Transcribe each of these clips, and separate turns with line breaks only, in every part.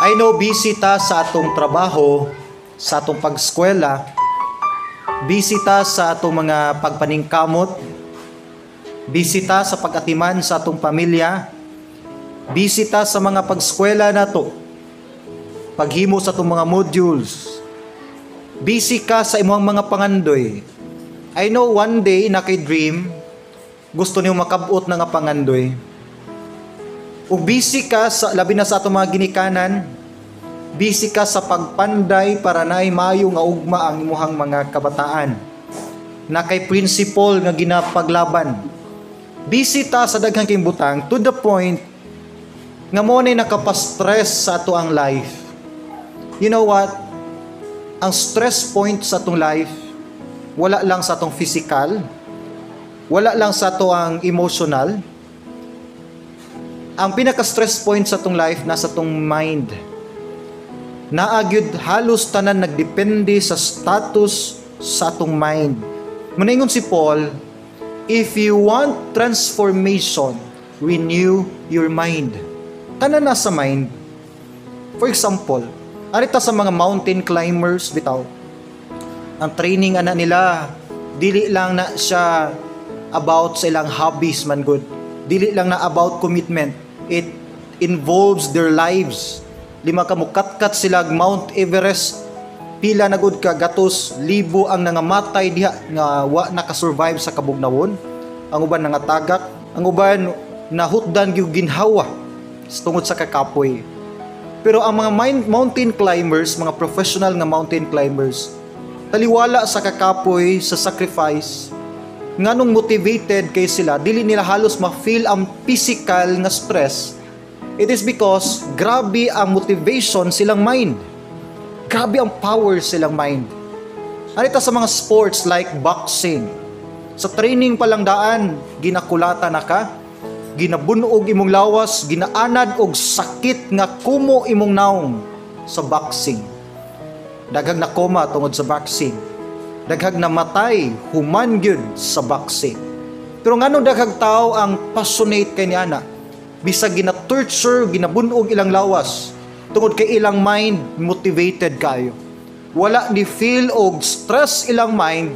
I know busy ta sa atong trabaho, sa atong pagskwela, busy ta sa atong mga pagpaningkamot, busy ta sa pag-atiman sa atong pamilya, busy ta sa mga pagskwela nato, paghimo sa atong mga modules, busy ka sa imong mga pangandoy. I know one day naa kay dream, gusto niyo makabot na nga pangandoy. Ug busy ka sa labi na sa atong mga ginikanan, busy ka sa pagpanday para naay maayo nga ugma ang imuhang mga kabataan. Naa kay principle nga ginapaglaban. Busy ta sa daghang kay butang to the point nga mao ni nakapastress sa ato ang life. You know what? Ang stress point sa atong life, wala lang sa atong physical, wala lang sa ato ang emotional. Ang pinaka-stress point sa atong life nasa atong mind. Naa gyud halos tanan nagdepende sa status sa atong mind. Muningon si Paul, "If you want transformation, renew your mind." Tanan nasa mind. For example, arita sa mga mountain climbers bitaw. Ang training ana nila, dili lang na siya about sa ilang hobbies man gud. Dili lang na about commitment. It involves their lives. Lima ka mukatkat sila Mount Everest. Pila na gud ka gatos libo ang nangamatay diha nga wa nakasurvive sa kabugnawon. Ang uban nangatagak, ang uban nahutdan gyud ginhawa tungod sa kakapoy. Pero ang mga mountain climbers, mga professional nga mountain climbers, taliwala sa kakapoy, sa sacrifice, nganong motivated kay sila, dili nila halos ma-feel ang physical nga stress. It is because grabe ang motivation silang mind. Grabe ang power silang mind. Arita sa mga sports like boxing. Sa training pa lang daan, ginakulata na ka, ginabunog imong lawas, ginaanad og sakit nga kumo imong naong sa boxing. Daghang na koma tungod sa boxing. Daghang namatay human gyud sa boxing. Pero nganong daghang tao ang passionate kay niana? Bisag gina-torture, ginabunog ilang lawas tungod kay ilang mind motivated kayo. Wala ni feel og stress ilang mind,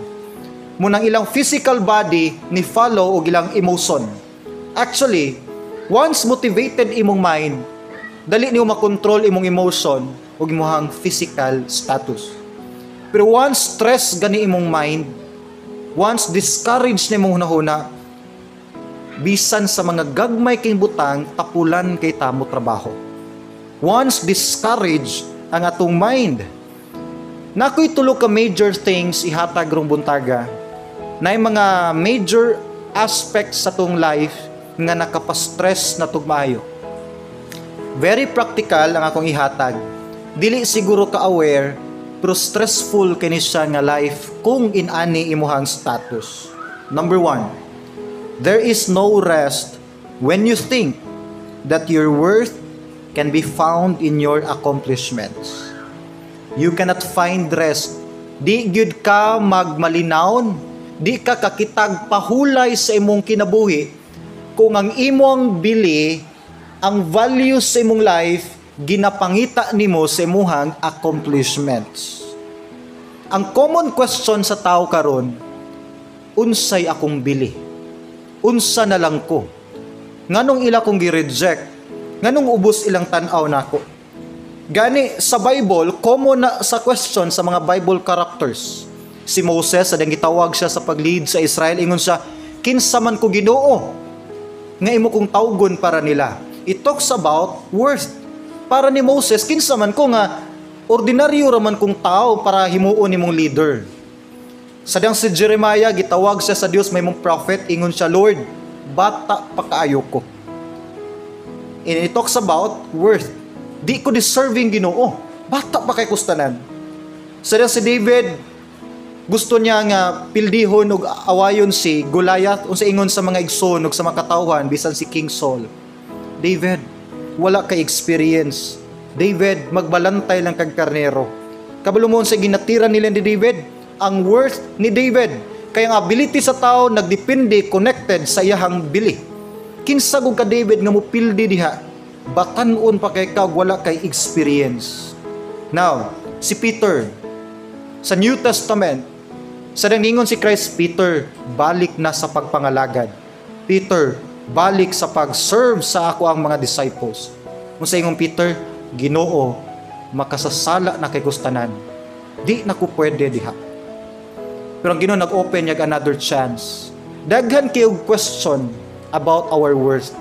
munang ilang physical body ni follow og ilang emotion. Actually, once motivated imong mind, dali nimo makontrol imong emotion ug imong physical status. Pero once stress gani imong mind, once discouraged na imong hunahuna, bisan sa mga gagmay king butang, tapulan kay tamo trabaho. Once discouraged ang atong mind, naa ko'y tulo ka major things ihatag rong buntaga. Na mga major aspects sa atong life nga nakapastress na tugmayo. Very practical ang akong ihatag. Dili siguro ka aware, pero stressful kini siya nga life kung inani imuhang status. Number one, there is no rest when you think that your worth can be found in your accomplishments. You cannot find rest. Di gyud ka magmalinawon, di ka kakitag pahulay sa imong kinabuhi kung ang imong bili, ang value sa imong life, ginapangita nimo sa imuhang accomplishments. Ang common question sa tao karon, "Unsay akong bili? Unsa na lang ko? Nganong ila kong gi-reject? Nganong ubos ilang tan-aw nako?" Gani sa Bible, common na sa question sa mga Bible characters. Si Moses, sa gitawag siya sa pag-lead sa Israel, ingon siya, "Kinsa man ko, Ginoo, nga imo kong tawgon para nila?" It talks about worth. Para ni Moses, kinsa man ko nga ordinaryo raman kong tao para himuon nimong leader? Sadang si Jeremiah, gitawag siya sa Dios mahimong prophet, ingon siya, "Lord, bata pa kaayo ko." And it talks about worth. Di ko deserving, Ginoo. Bata pa kay kustanan. Sadang si David, gusto niya nga pildihon og awayon si Goliath, unsa ingon sa mga igsoon ug sa mga katawhan, bisan si King Saul, "David, wala kay experience. David, magbalantay lang kag karnero." Kabalo mo sa ginatira nila ni David? Ang worth ni David. Kaya ang ability sa tao nagdepende, connected sa iyahang bili. Kinsa gud ka, David, nga mupildi diha? Batan-on pa kay ka, wala kay experience. Now, si Peter, sa New Testament, sa ningon si Christ, "Peter, balik na sa pagpangalagad. Peter, balik sa pag-serve sa ako ang mga disciples." Kung sa ingong Peter, "Ginoo, makasasala na kay gustanan. Di na ko pwede diha." Pero ang Ginoo nag-open niya another chance. Daghan kay og question about our worth.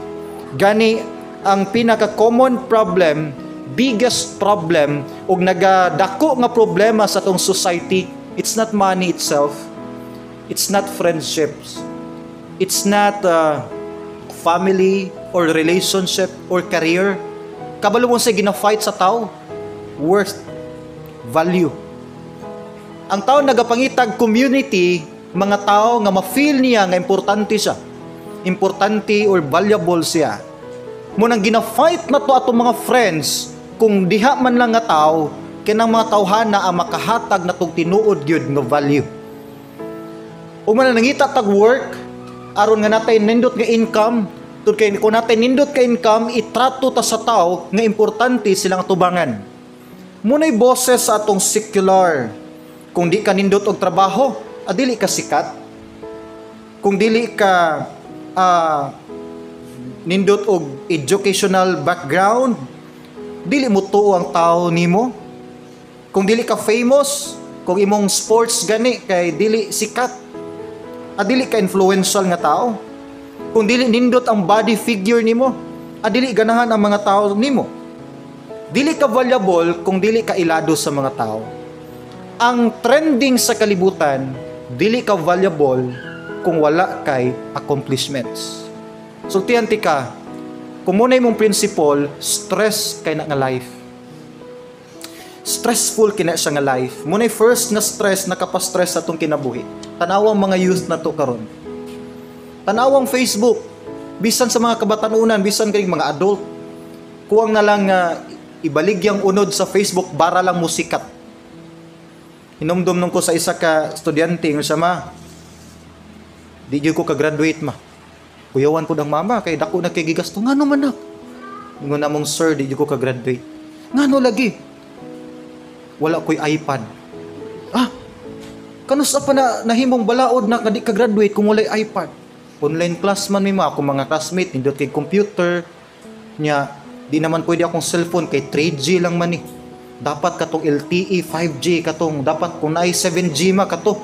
Gani ang pinaka-common problem, biggest problem ug nagadako nga problema sa atong society, it's not money itself. It's not friendships. It's not family or relationship or career. Kabalo mo sa gina-fight sa tao? Worth, value. Ang tao nagapangitag community, mga tao nga ma-feel niya nga importante siya. Importante or valuable siya. Mao nang gina-fight na to atong mga friends kung diha man lang nga tao, kinang mga tawhana ang makahatag na tong tinuod gyud nga value. Ug man nangita tag work aron nga natay nindot nga income, tud kay kung natay nindot ka income, itrato ta sa tao nga importante silang atubangan. Muna'y boses sa atong secular. Kung di ka nindot og trabaho, dili ka sikat. Kung dili ka nindot og educational background, dili mo tuo ang tao nimo. Kung dili ka famous, kung imong sports gani kay dili sikat, dili ka influential nga tao. Kung dili nindot ang body figure nimo, dili ganahan ang mga tao nimo. Dili ka valuable kung dili ka ilado sa mga tao. Ang trending sa kalibutan, dili ka valuable kung wala kay accomplishments. Sultihan ti ka, kung muna imong principle, stress kay na nga life. Stressful kina siya nga life. Muna'y first nga stress, nakapa-stress sa atong kinabuhi. Tanawang mga youth na to karon. Tanawang Facebook, bisan sa mga kabatanunan, bisan kay mga adult. Kuwang na lang nga ibaligyang unod sa Facebook bara lang musikat. Hinumdum nung ko sa isa ka estudyante, nga siya, "Ma, di gyud ko ka-graduate, ma." Kuyawan ko ng mama, kay dako na kay gigasto. "Ngano man, nak?" Ingon namong, "Sir, di gyud ko ka-graduate." "Ngano lagi?" "Wala ko'y iPad." "Ah, kanus pa na nahimong balaod na nga di ka graduate kung walay iPad?" "Online class man mi, ma, akong mga classmate nindot kay computer nya, di naman pwede akong cellphone kay 3G lang man ni. Dapat katong LTE 5G, katong dapat kung naay 7G, ma, kato."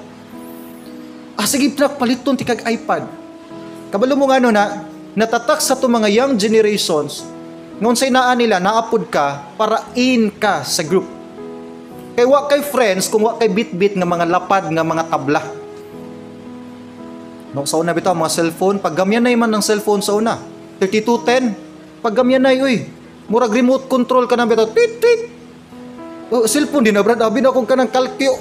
"Ah, sige nak, paliton ti kag iPad." Kabalo mo ngano na natatak sa to mga young generations ngon say naa nila naapod ka para in ka sa group. Kay wa kay friends kung wa kay bit-bit nga mga lapad nga mga tabla. No, sa una bitaw mga cellphone, pag gamyanay man ng cellphone sa una, 3210, pag gamyanay, uy, murag remote control ka na bitaw, tit tit. Oh, cellphone din na brad, abi na kung kanang kalkyo.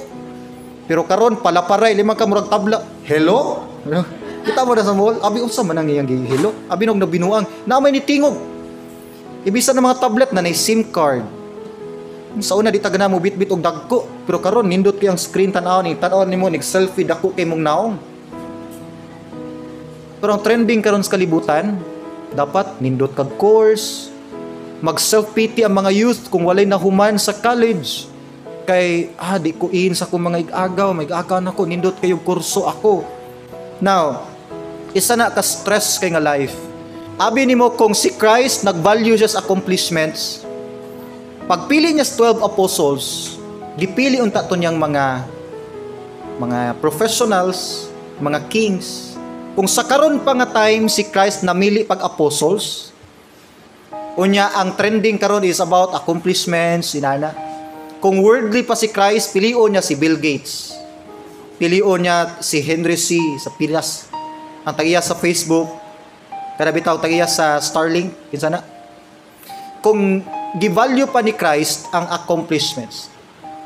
Pero karon palaparay lima ka murag tabla. Hello? Kita mo na sa mall, abi unsa man ang iyang hello? Abi nog nabinuang, na may nitingog. Ibisan ng mga tablet na nay SIM card. Sa una di ta gana mo bit-bit og dagko, pero karon nindot kay ang screen tan-aw ni, tan-aw nimo nig selfie, dako kay mong naong. Pero ang trending karon sa kalibutan, dapat nindot kag course, mag self-pity ang mga youth kung walay nahuman sa college. Kay di ko in sa akong mga igagaw, may igagaw na ko, nindot kayo kurso ako. Now, isa na ka stress kay nga life. Abi nimo kung si Christ nag-value siya sa accomplishments, pagpili niya sa 12 apostles, gipili unta to niyang mga professionals, mga kings. Kung sa karon pa nga time si Christ namili pag apostles, unya ang trending karon is about accomplishments, inana. Kung worldly pa si Christ, pilion niya si Bill Gates. Pilion niya si Henry Sy sa Pinas. Ang tag-iya sa Facebook, kada bitaw tag-iya sa Starlink, kinsa na? Kung gi-value pa ni Christ ang accomplishments.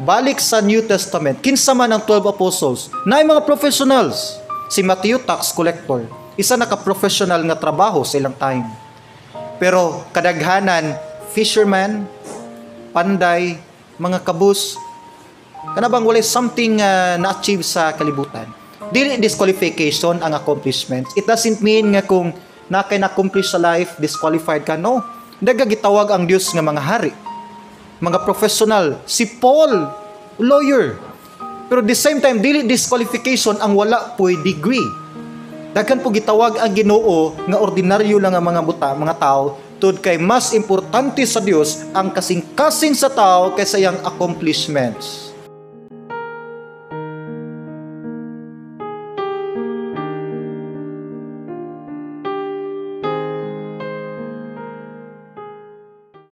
Balik sa New Testament, kinsa man ang 12 apostles, na mga professionals. Si Matthew, tax collector. Isa na ka-professional nga trabaho sa ilang time. Pero kadaghanan, fisherman, panday, mga kabus, kana bang walay something na-achieve sa kalibutan. Dili disqualification ang accomplishments. It doesn't mean nga kung na kay na-accomplish sa life, disqualified ka. No. Daghang gitawag ang Dios nga mga hari, mga professional. Si Paul, lawyer. Pero the same time, dili disqualification ang wala po'y degree. Daghan po gitawag ang Ginoo nga ordinaryo lang ang mga buta, mga tao, tud kay mas importante sa Dios ang kasing-kasing sa tao kaysa iyang accomplishments.